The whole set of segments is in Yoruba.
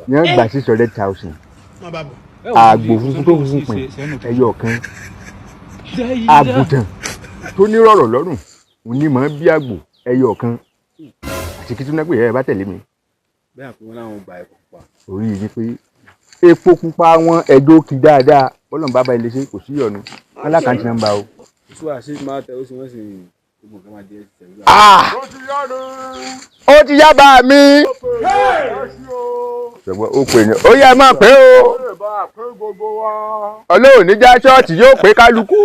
Ní wọ́n gba 600,000. Àgbò funfun tó funfun pin ẹyọ kan. Àgùntàn tó ní rọ̀rọ̀ lọ́rùn òní mọ̀ bí àgbò ẹyọ kan. Àti kí tún náà pè é bá tẹ̀lé mi. Bẹ́ẹ̀ àpò wọn làwọn gba epo pupa. Orí yìí pé epo pupa wọn ẹjọ́ kí dáadáa bọ́lọ̀ ń bá ba ilé ṣe kò sí ìyọnu wọn lákàntì nọ́mbà o. Oṣù àṣẹ máa tẹ oṣù wọn sì gbogbo nǹkan máa di ẹsẹ̀ tẹ̀lé. Ó ti yá bá mi. Ṣùgbọ́n ó pè ní ó yẹ máa pé o. Ọlọ́run níjà ṣọ́ọ̀ṣì yóò pé kálukú.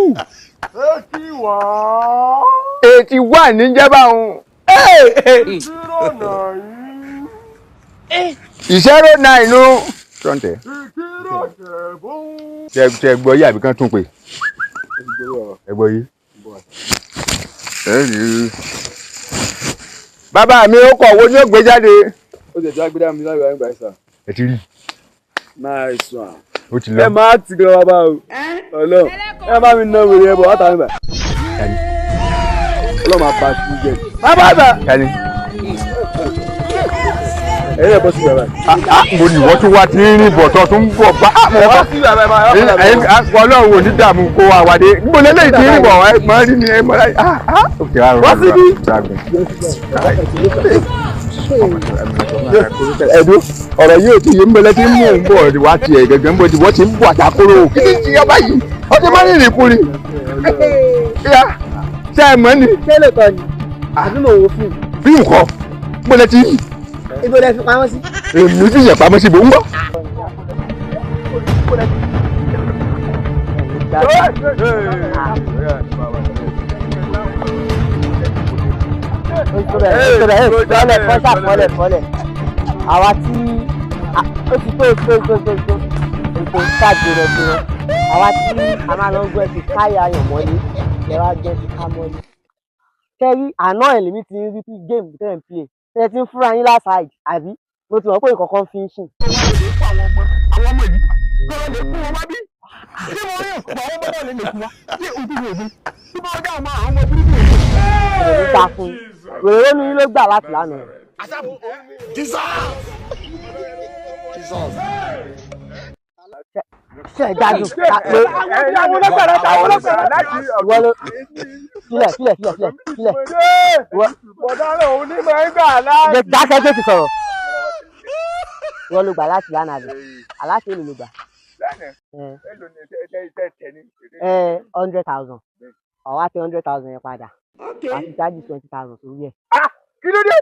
81 ní jẹ́ báwọn. 09 nu. Tọ́ǹtẹ̀. Ṣé gbọ́ yí àbí kan tún pè? Ẹ gbọ́ yí. Bàbá mi ó kọ̀ wo ni ó gbé jáde. Ó ti ẹ̀jẹ̀ agbẹ́dá mi láyọ̀ àyìnbá ìsà. Ẹ ti rí. Nice one. Ó ti lọ. Ẹ máa ti gan bàbá o. Ọlọ́run ẹ bá mi ná wèrè ẹ bọ̀ wá tàbí bà. Ọlọ́run máa bá a ti jẹ. Bàbá àgbà. Tani. Ẹ̀yin ẹ̀ bọ́ sí bàbá. Mo ní wọ́n tún wá ti ń rìn bọ̀ tó tún bọ̀ bá. Ẹ bọ́ sí bàbá ẹ bá Ọlọ́run ò ní dààmú kó wa wá dé. Níbo lélẹ́yìí ti ń rìn bọ̀ ẹ mọ̀ rí ni ẹ mọ̀ láyé. Wá síbí. Ẹ̀dùn ọ̀rọ̀ yóò ti yé nbẹ̀lẹ̀ tí ń mú un bọ̀ wá tiẹ̀ gẹ́gẹ́ ń bọ̀ tí wọ́n ti ń bọ̀ àtàkùrọ̀ kí ni ti yọba yìí ó ti máa ń rìnrìn kúrin. Ṣé ẹ mọ̀ ni? Ṣé lóòótọ́ ni? Àbí mò ń wo fíìmù? Fíìmù kọ́ nbẹ̀lẹ̀ tí. Ibo lẹ fi pamọ́ sí? Èmi fi yẹ̀ pamọ́ sí ibò ń bọ̀. Fọlẹ̀ fọlẹ̀ fọlẹ̀ fọlẹ̀. Àwa tí ó ti tó tó tó tó tó ètò ṣàgbèrè gbèrè. Àwa tí a máa lọ gbọ́ ti káyà ayọ̀ mọ́lé lẹ wá gbọ́ ti ká mọ́lé. Kẹ́rí àná ẹ̀ lèmi ti ń rí bí géèmù tẹ́ ń play. Tẹ́ ti ń fúnra yín lásàájì àbí? Mo ti mọ̀ pé nǹkan kan fi ń sùn. Àwọn ọmọ yìí kọ́ lè kú wọn wá bí? Ṣé mo rí ọ̀pọ̀ àwọn ọmọ náà lè lè kú wa? Ṣé ojú mi ò ní? Ṣé mo dá àwọn ọmọ burúkú yìí? Èrè ta fún un. Wèrè ló ní ló gbà láti lánàá. Ṣé ẹ gbádùn? Ìwọ ló sílẹ̀ sílẹ̀ sílẹ̀ sílẹ̀ sílẹ̀. Bọ̀dá rẹ̀ òun ní máa ń gbà láti. Dákẹ́ tó ti sọ̀rọ̀. Ìwọ ló gbà láti lánàá àbí? Aláṣẹ èlò ló gbà. 100,000. Ọ̀wá tẹ 100,000 yẹn padà. Wàá fi jáde 20,000 sórí ẹ̀. Kí ló dé?